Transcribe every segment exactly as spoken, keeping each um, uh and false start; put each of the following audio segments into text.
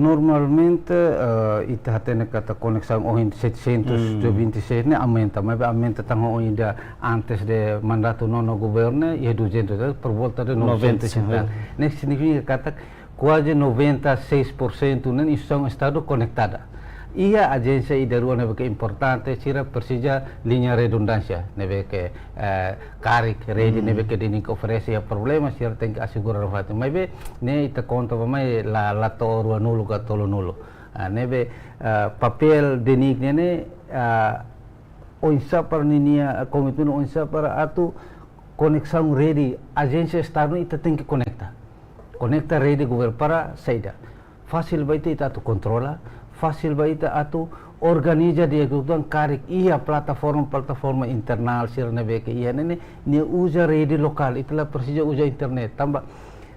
Normalmente, eh, ita hatene katak koneksaun ohin setecentos vinte e seis ne'e aumenta, maibé aumenta tan ho ohin ida antes de mandatu nonu governu, iha duzentos, eh, por volta de novecentos e tal. Ne'e signifika katak kuaze noventa e seis por cento ne'e instituisaun Estadu konektada. Iha ajénsia ida rua ne'ebé ke importante, sira presiza liña redundánsia, ne'ebé ke, eh, karik, rede ne'ebé ke D N I K oferese iha problema, sira tenke asegura fatin. Maibé, ne'e ita konta ba mai la, la to'o ruanulu ka tolunulu. Ah, ne'ebé, ah, papél D N I K ne'e, ah, oinsá para ninia, ah, komitmen oinsá para atu koneksaun rede, ajénsia Estadu ita tenke konekta. Konekta rede governu para saida. Fasil ba ita, ita atu kontrola, fasil ba ita atu organiza di'ak liután karik iha plataforma, plataforma internál sira ne'ebé ke iha ne'e, ne'e uza rede lokál, ita la presiza uza internet. Tanba,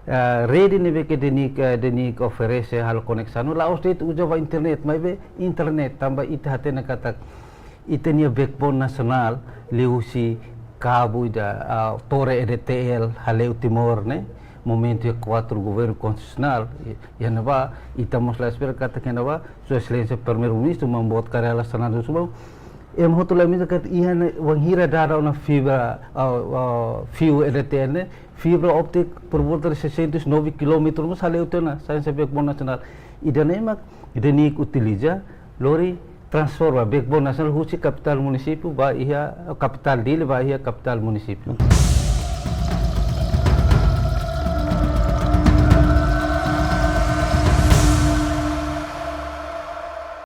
eh, rede ne'ebé ke D N I K, eh, D N I K oferese halo koneksaun, la'ós de'it uza ba internet, maibé internet, tanba ita hatene katak ita-nia backbone nasionál, liuhusi kabu ida, ah, tore E D T L, hale'u Timor ne'e, momentu iha kuartu governu konstitusionál, i, iha ne'ebá, ita mós la espera katak iha ne'ebá, Sua Exelénsia Primeiru-Ministru, Maun Boot Kay Rala Xanana Gusmão, ema hotu la imajina katak iha ne'e, wainhira dada ona fibra, ah, ah, fiu E D T L ne'e, fibra óptika por volta de seiscentos e nove quilómetros, mós hale'u tiha ona, sai hanesan backbone nasionál. Ida-ne'e mak D N I K utiliza, lori transforma backbone nasionál husi kapitál munisípiu ba iha, kapitál Dili ba iha kapitál munisípiu.